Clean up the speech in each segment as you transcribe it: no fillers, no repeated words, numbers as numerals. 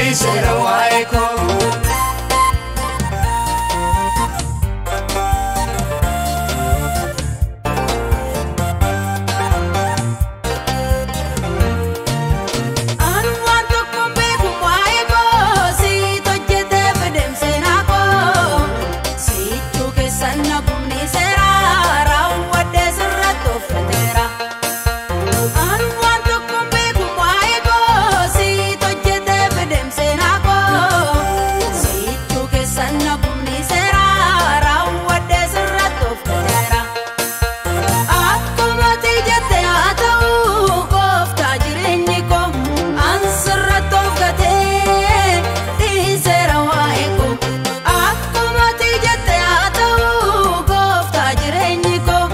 Dhiiseera waa'ee koo. Ani waan tokko beeku waa'ee koo siit hojjetee fidemseenaa koo sichuu keessan na gumni seera raawwadhee sirratti uffateera. Ani waan tokko beeku waa'ee koo siit hojjetee fidemseenaa koo sichuu keessan na gumni seera raawwadhee sirratti uffateera. Akkuma ati jette haa ta'u gooftaa jireenyi koo an sirratti of gatee dhiiseera waa'ee koo. Akkuma ati jette haa ta'u gooftaa jireenyi koo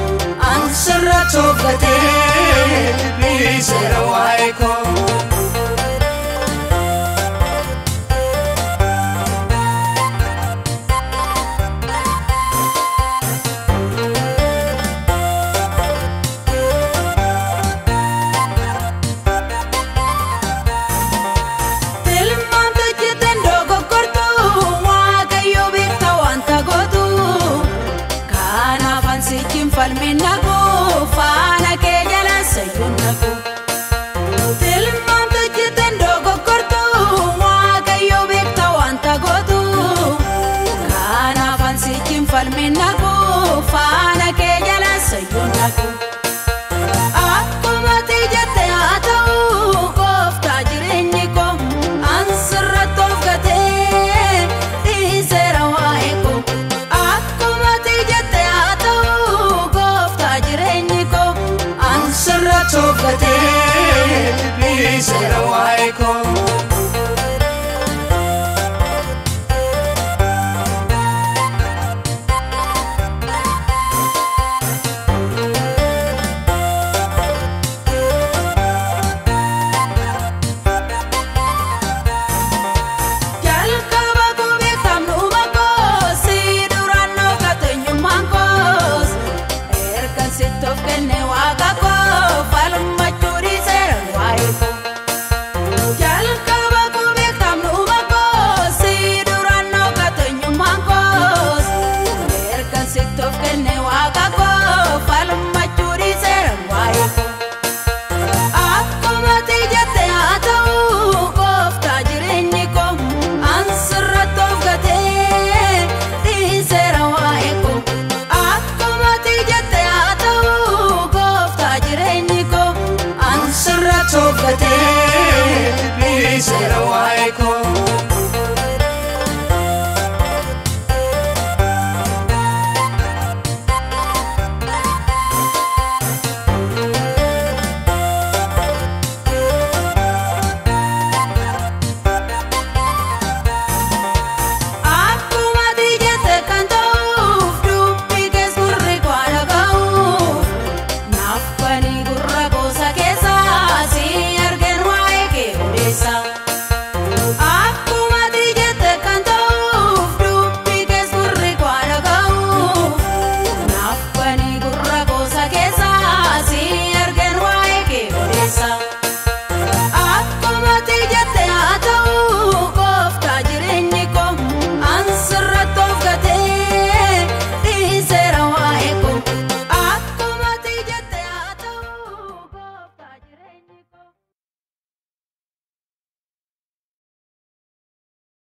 an sirratti of gatee Dhiiseera waa'ee koo. Tilmaamte hojjeteen dogoggortu Waaqayyo beekta wanta gootu kanaaf an sichi hin falmin naqu faana kee jalaan sayyuun naqu. Tilmaamte hojjeteen dogoggortu Waaqayyo beekta wanta gootu kanaaf an sichi hin falmin naqu faana kee jalaan sayyuun naqu. Akkuma ati jette haa ta'u gooftaa jireenyi koo an sirratti of gatee dhiiseera waa'ee koo. Akkuma ati jette haa ta'u gooftaa jireenyi koo an sirratti of gatee Dhiiseera waa'ee koo. Jalqaba koo beekamnuma koo si duraan dhokate eenyummaan koos erga sitti of kenne waaqa koo falmachuu dhiiseera waa'ee koo. Jalqaba koo beekamnuma koo si duraan dhokate eenyummaan koos erga sitti of kenne waaqa koo falmachuu dhiiseera waa'ee koo. Akkuma ati jette haa ta'u gooftaa jireenyi koo an sirratti of gatee dhiiseera waa'ee koo. Akkuma ati jette haa ta'u gooftaa jireenyi koo an sirratti of gatee Dhiiseera waa'ee koo.